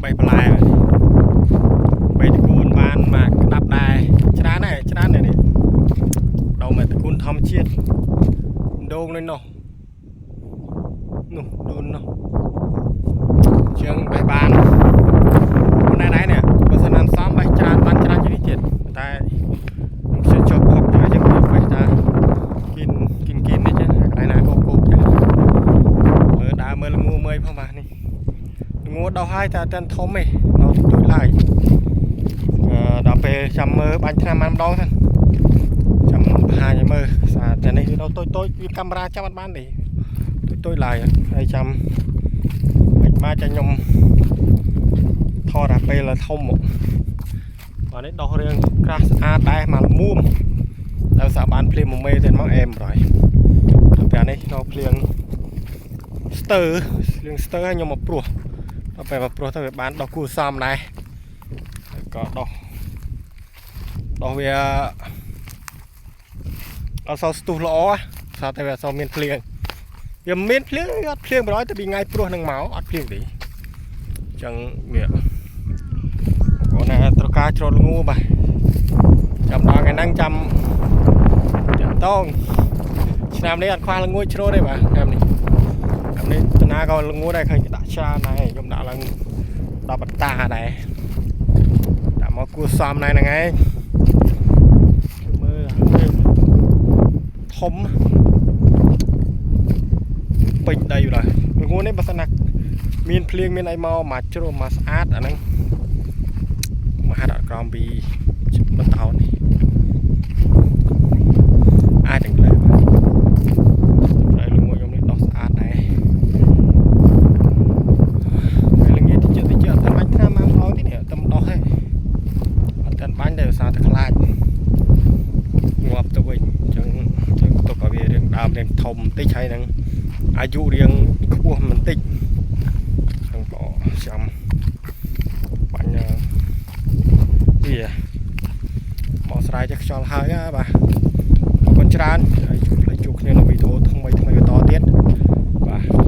បេះបន្លែបេះតកូនបានមកក្តាប់ដែរច្រើនដែរច្រើនដែរនេះដុំតកូនធម្មជាតិដូងនៅនោះនោះដូននោះជាងបេះបានប៉ុណ្ណេះដែរនេះបើសិនណាសំបេះច្រើនបានច្រើនជាងនេះទៀតតែខ្ញុំជិះចុះផុកទៅចឹងបេះតាគិនគិនគិននេះចឹងកន្លែងណាកោកកោកចឹងមើលដើរមើលល្ងួមើលផងបាទនេះល្ងួដោះហើយតែអត់ទាន់ធំទេនៅទូចឡើយអឺដល់ពេលចាំមើលបាញ់ថ្នាំបានម្ដងសិនចាំបង្ហាញឲ្យមើលសារតែនេះវាដល់តូចតូចវាកាមេរ៉ាចាប់អត់បានទេតូចតូចឡើយហើយចាំបាច់មកចាំខ្ញុំថតអាពេលធំមកបាទនេះដោះរៀងក្រាស់ស្អាតដែរមកល្មួមដល់សាបានភ្លៀងមួយមេទៀតមកអែមរយដល់ពេលនេះដល់ភ្លៀងស្ទើភ្លៀងស្ទើឲ្យខ្ញុំមកព្រោះដល់ពេលមកព្រោះទៅវាបានដោះគួរសមដែរហើយក៏ដោះដោះវាអត់សូវស្ទុះល្អស្អាតតែវាអត់សូវមានភ្លៀងវាមានភ្លៀងវាអត់ភ្លៀងបណ្ដោយតែពីថ្ងៃព្រោះនឹងមកអត់ភ្លៀងទេអញ្ចឹងវាបងប្អូនណាត្រូវការច្រូតល្ងបាទចាំដល់ថ្ងៃហ្នឹងចាំតាក់តងឆ្នាំនេះអត់ខ្វះល្ងច្រូតទេបាទឆ្នាំនេះឆ្នាំនេះតាណាក៏ល្ងដែរឃើញគេដាក់ច្រើនដែរខ្ញុំដាក់ឡើង10បតាដែរដាក់មកគួសមដែរហ្នឹងឯងមើលធំពេញដីឡើយល្ងនេះបើសិនណាមានភ្លៀងមានអីមកមកជ្រុំមកស្អាតអាហ្នឹងមកហាត់អត់ក្រោមពីបន្តោនេះអាចទាំងលើបាទហើយល្ងខ្ញុំនេះដោះស្អាតដែរពេលល្ងាចតិចតិចអត់ទាន់បាញ់ថ្នាំមកម្ដងទេនេះតែម្ដោះទេអត់ទាន់បាញ់តែឧស្សាហ៍តែខ្លាចងាប់ទៅវិញអញ្ចឹងយើងទុកឲ្យវារៀងដើមរៀងធំបន្តិចហើយនឹងអាយុរៀងខ្ពស់បន្តិចអញ្ចឹងក៏ចាំបាញ់វាបកស្រាយចេះខ្យល់ហើយណាបាទអរគុណច្រើនហើយជួបផ្លេចជួបគ្នានៅវីដេអូថ្មីថ្មីបន្ត